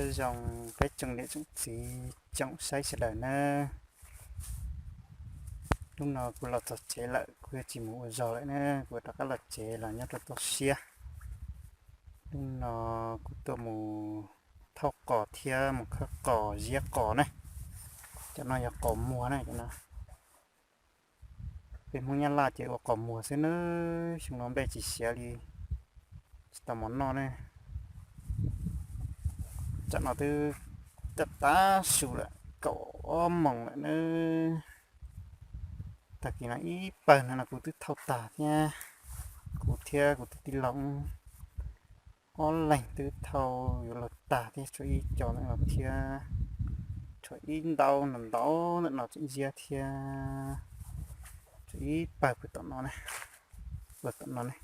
Zoo peb tsoom niam tsoom txiv tsoom saib sawv daws na. Hnub no kuv los txog tsev lawm, kuv yuav tsis mus ua zog lawm na, kuv rov qab los tsev los nyob rau toj siab. Hnub no kuv tuaj mus thauj qos thiab mus khawb qos ziab qos na. Cov no yog qos muag na, cov no peb Hmoob Nyab Laj ces ua qos muag xwb na. Xyoo no nplej tsis siav li, tsis tau mov noj ne. Tsam no twb tav su lawm, kaum ob moos lawm na. Tag kis no ib pawg no no kuv twb thauj tag thiab, kuv thiab kuv tus tij laug ob leeg twb thauj yuav luag tag thiab, tshuav ib co ntawm no thiab, tshuav ib ntau ntau ntawm no tseem ziab thiab. Tshuav ib pawg puag tom no ne, puag tom no ne.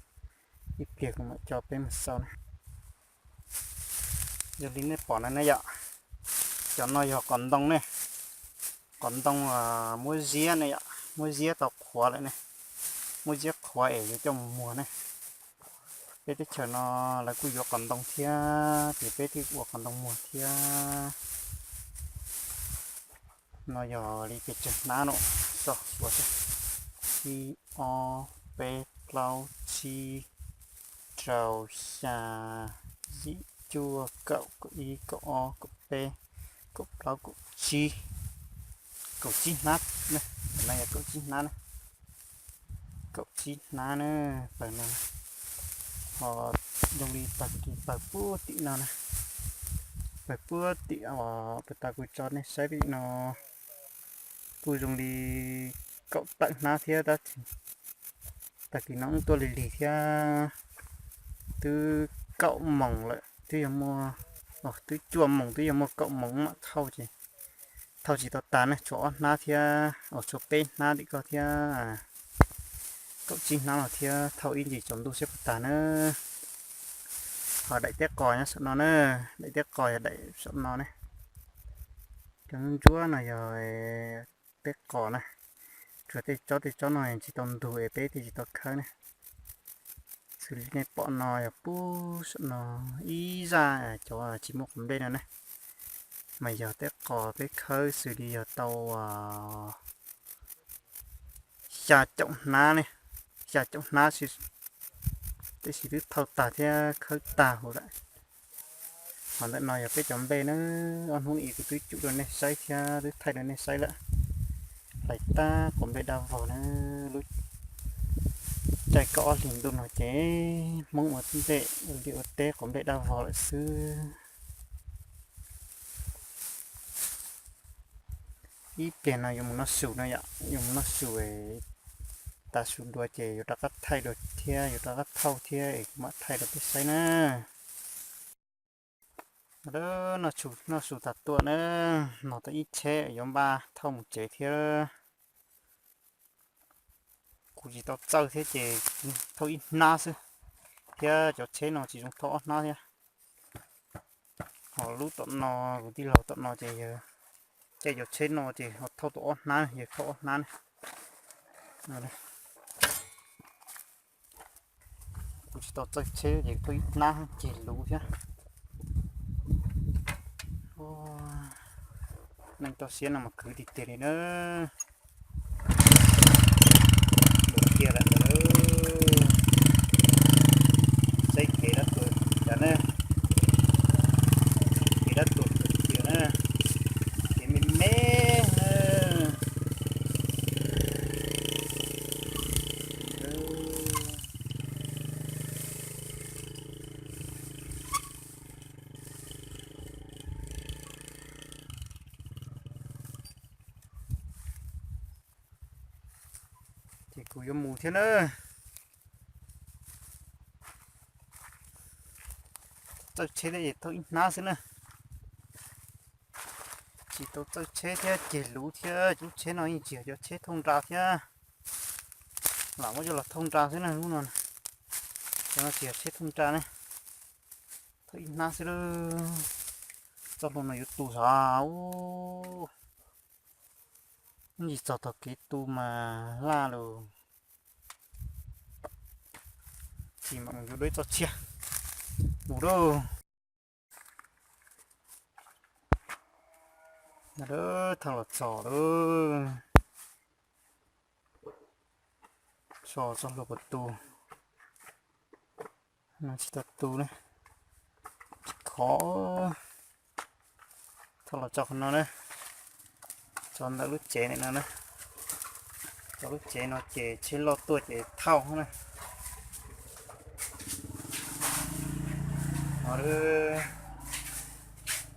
Ib pliag kuv mam coj peb mus xauj na. Yog li nej pom no ne yom, cov no yog qos ntoo ne, qos ntoo muab ziab ne yom, muab ziab tau qhuav lawm ne, muab ziab qhuav es yuav coj mus muag ne. Peb teb chaws no lawv kuj yuav qos ntoo thiab ces peb thiaj ua qos ntoo muag thiab. No yog li pes tsawg hnab no, so suav, ib, ob, peb, plaub, tsib, rau, xya, yim, cuaj, kaum, kaum ib, kaum ob, kaum peb, kaum plaub, kaum tsib, kaum tsib hnab. No yog kaum tsib hnab na, kaum tsib hnab na, pawg no. Ho zoo li tag kis pawg puag tim no na, pawg puag tim uas puag ta kuv tso nej saib pem no kuj zoo li kaum tawm hnab thiab tab sis tag kis no wb tuaj lig lig thiab, twb kaum moos lawm twb yog muaj, twb cuaj moos twb yog muaj kaum moos mam thauj ces thauj tsis tau tas ne, tshuav ob hnab thiab, tshuav peb hnab tim ko thiab, kaum tsib hnab no thiab thauj ib ntsis tsaus ntuj siab puas tas na. Ho daim teb qos nyob saum no na, daim teb qos yog daim saum no ne. Cov ntsuab no yog teb qos na, tsuas tej tsob tej tsob no tsis tau ntug es peb thiaj tsis tau khawb ne. Xws li nej pom no yog puag saum no ib zaj cov tsis muaj quav nplej no ne, mas yog teb qos peb khawb xws li yog tau xya caum hnab ne, xya caum hnab, tab sis twb thauj tag thiab khawb tag huv lawm. Ho ntawm no yog peb cov nplej na, ob hnub no kuv twb cum rau nej saib thiab twb thaij rau nej saib lawm. Hlais tag quav nplej dab vog na, lub caij kaum ob hlis ntuj no ces Hmoob ua nplej ua liaj ua teb quav nplej dab vog lawm xwb. Ib pliag no yuav mus noj su no yom, yuav mus noj su, tav su dua ces yuav rov qab thaij dua thiab yuav rov qab thauj thiab es kuv mam thaij rau peb saib na. Noj su tas tuaj na, no tau ib tsheb yuav npaj thauj mus tsev thiab. Kuv tsis tau txawj thiab ces thauj ib hnab xwb, thiab cov tsheb no tsis zoo thauj ob hnab thiab. Ho lub tom no, kuv tij laug tom no ces yog caij cov tsheb no ces ho thauj tau ob hnab, yog thauj ob hnab ne. Kuv tsis tau txawj tsheb ces thauj ib hnab ceg luv thiab. Neeg toj siab no mas khwv tiag tiag li na. Luv kiag lawm ntawd. Saib kev dab tuag cas na. Kev dab tuag kawg kiag na. Kev me me na. Ces kuv yuav mus thiab na. Txawj tsheb thiab ces thauj ib hnab xwb na. Tsis tau txawj tsheb thiab ceg luv thiab, lub tsheb no yeej tsis yog cov tsheb thauj nra thiab. Lam muab coj los thauj nra xwb na lub no. Cov no tsis yog tsheb thauj nra ne. Thauj ib hnab xwb lawm. Txoj hlua no yuav tu sav. Ib ntsis txog tog kev tu mas laj lus. Tsis mam mus yuav dua ib txoj tshiab mus lauj. Thauj los txog lawm. So txoj hlua puas tu? No tsis tau tu na, tsis khov. Thauj los tso qhov no na, tso ntawm lub tsev ntawm no na. Tso lub tsev no ces tsheb loj tuaj ces thauj na. No,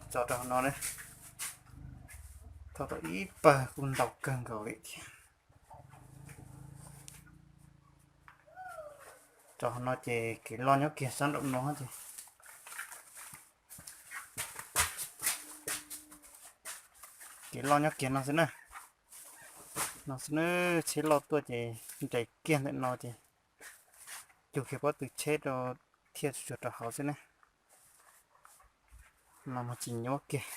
tso rau qhov no na, thauj tau ib pawg kuj ntau kawg nkaus li thiab. Rau qhov no ces kev loj nyob kiag sab nraum no ces, kev loj nyob kiag no xwb na. No xwb na, tsheb loj tuaj ces nres kiag ntawm no ces cug kiag pob tw tsheb rau thiaj tsuag tsuag rau hauv xwb na. No mas tsis nyuab kiag.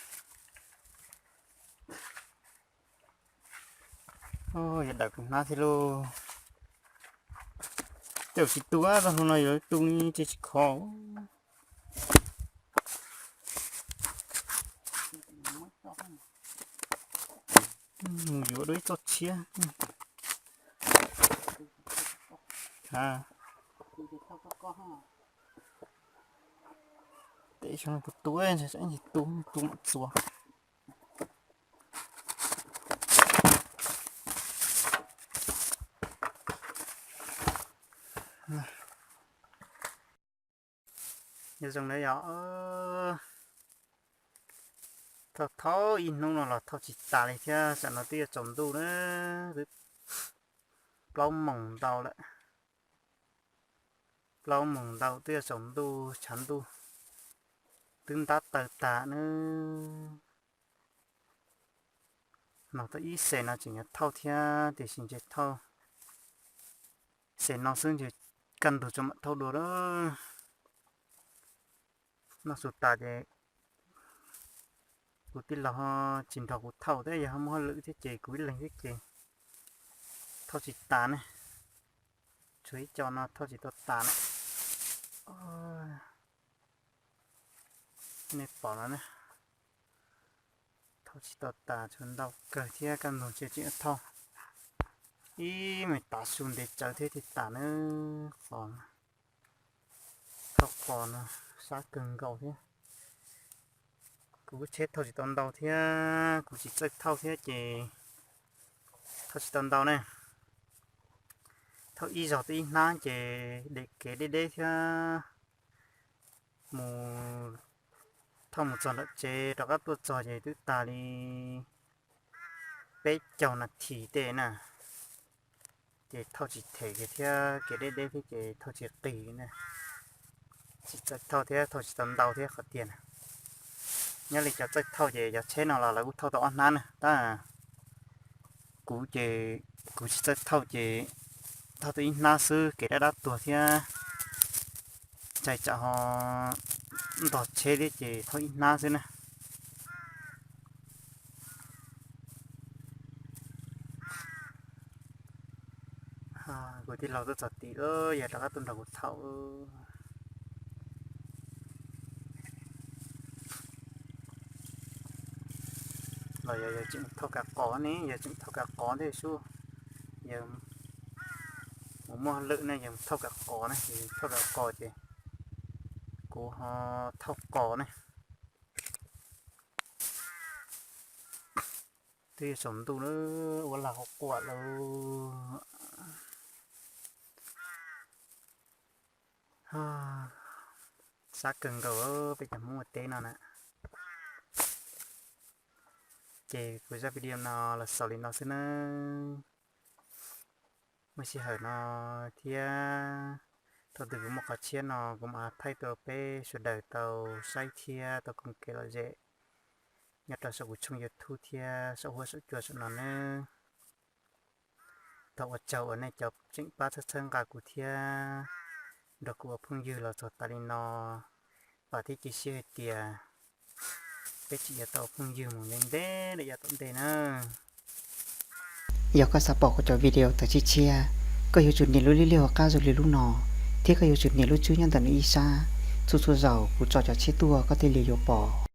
Yog dawm kuv hnab thiab lauj. Tej zaum tsis tu, txoj hlua no yuav tu ces tsis khov. Mus yuav dua ib txoj tshiab. Tes xyoo no kuv tu, ntshai tsam ib ntsis tu, tu mam txuas. Nyob zoo na yog, thauj thauj ib hnub no los thauj tsis tas li thiab, tsam no twb yuav tsaus ntuj na, twb plaub moos ntau lawm. Plaub moos ntau twb yuav tsaus ntuj, tshav ntuj twb ntab taw tas na. No tau ib xees no tseem yuav thauj thiab, tiam sis ntshe thauj xees no xwb ntshe kaj ntug tso mam thauj dua lawm. Noj su tas ces kuv tij laug tsis nrog kuv thauj thiab, yog ho muaj hauj lwm thiab ces kuv ib leeg thiab ces thauj tsis tas ne. Tshuav ib co no thauj tsis tau tas na. Nej pom no na, thauj tsis tau tas, tshuav ntau kawg thiab, kaj ntug ntshe tseem thauj ib me tav su ntev tsawv thiab thiaj tas na. Qos, thauj qos no sab kawg nkaus thiab. Kuv lub tsheb thauj tsis tau ntau thiab, kuv tsis txawj thauj thiab ces thauj tsis tau ntau ne. Thauj ib zaug twb ib hnab ces deb, kev deb deb thiab. Mus thauj mus txog nram tsev rov qab tuaj txog ces twb tag li peb caug nas this tej na. Ces thauj tsis them kiag thiab, kev deb deb thiab ces thauj tsis qis na. Tsis txawj thauj thiab thauj tsis tau ntau thiab qhov tiag na. Nyob li cov txawj thauj ces cov tsheb no los lawv kuj thauj tau ob hnab na, tab kuv ces kuv tsis txawj thauj ces thauj tau ib hnab xwb, kev dab dab tuag thiab, ntshai tsam ho ntog tsheb thiab ces thauj ib hnab xwb na. Kuv tij laug tuaj txog tid, yog rov qab tuaj nrog kuv thauj los yog yog tseem thauj kav qos ne, yog tseem thauj kav qos thiab sub. Yog mus muaj lwm ne, yog thauj kav qos ne, thauj kav qos ces kuv ho thauj qos ne. Twb yuav tsaus ntuj lawm, ua lag quaj quaj lawm. Sab kawg nkaus peb cov Hmoob ua teb no na. Ces kuv zaj video no los xaus li no xwb nawb. Muaj sij hawm no thiab thaum twg kuv muaj qhov tshiab no kuv mam thaij rau peb sawv daws tau saib thiab tau koom kev lom zem nyob rau saum kuv tshooj YouTube thiab saum huab saum cua saum no nawb. Thov ua tsaug uas nej cov tseem pab txhawb txhawb nqa kuv thiab nrog kuv ua phooj ywg los txog tas li no. Vam thiab cia siab hais tias peb tseem yuav tau ua phooj ywg mus ntev ntev rau yav tom ntej na. Yog koj xav pom kuv cov video tawm tshiab tshiab, koj yuav tsum nias lub liab liab hauv qab zoo li lub no, thiab koj yuav tsum nias lub tswb nyob ntawm no ib sab. Txhua txhua zaus kuv tso cov tshiab tuaj koj thiaj li yuav pom.